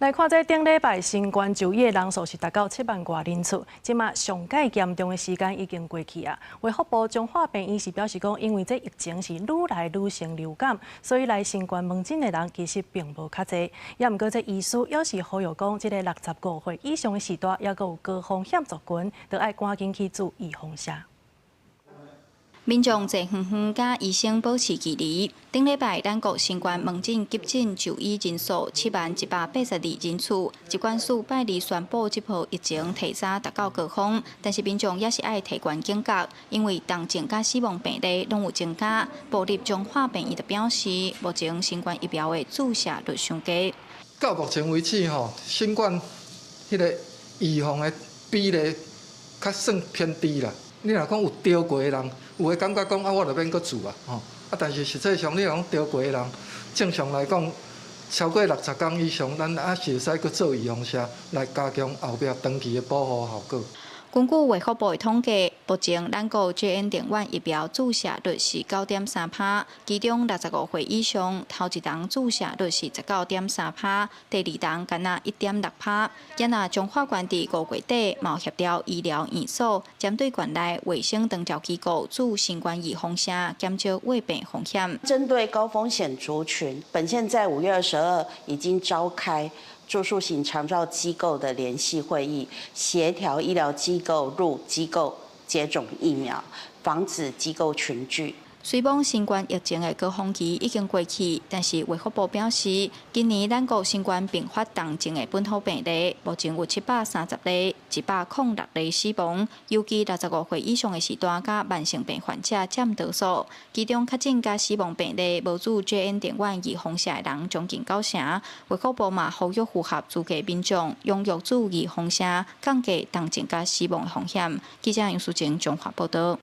來看這頂禮拜新冠就醫的人數是達到7萬外人次，這馬上蓋嚴重的時間已經過去啊。衛福部彰化病院是表示講，因為這疫情是愈來愈像流感，所以來新冠門診的人其實並無較濟。也毋過這醫師猶是呼籲講，這个65歲以上的序大，猶閣有高風險族群，著愛趕緊去注預防射。民眾坐遠遠，佮醫生保持距離。頂禮拜，咱國新冠門診急診就醫人數70,182人次。疾管署拜二宣布，這波疫情提早達到高峰，但是民眾也是愛提懸警覺，因為重症佮死亡病例攏有增加。部立彰化病院就表示，目前新冠疫苗的注射率傷低。到目前為止，吼，新冠彼个預防的比例較算偏低啦。你若講有著過的人，有的感覺講啊，我就免閣注啊，吼啊，但是實際上你若講著過的人，正常來講，超過60工以上，咱還是會使閣做預防射，來加強後壁長期的保護效果。根據衛福部的統計，目前咱國 JN 點 one 疫苗注射率是9.3%，其中65歲以上頭一針注射率是19.3%，第二針干焦1.6%。也若彰化縣佇5月底嘛協調醫療院所，針對縣內衛生長照機構注新冠預防射，減少患病風險。針對高風險族群，本縣在5月22已經召開住宿型長照機構的聯繫會議，協調醫療機構入機構接種疫苗，防止機構群聚。雖罔新冠疫情的高峰期已經過去，但是衛福部表示，今年咱國新冠併發重症的本土病例，目前有730例，106例死亡，尤其65歲以上的序大佮慢性病患者佔多數。其中確診佮死亡病例無注 JN 點 one 預防射的人將近九成。衛福部嘛呼籲符合資格民眾踴躍注預防射，降低重症佮死亡的風險。記者楊淑靜彰化報道。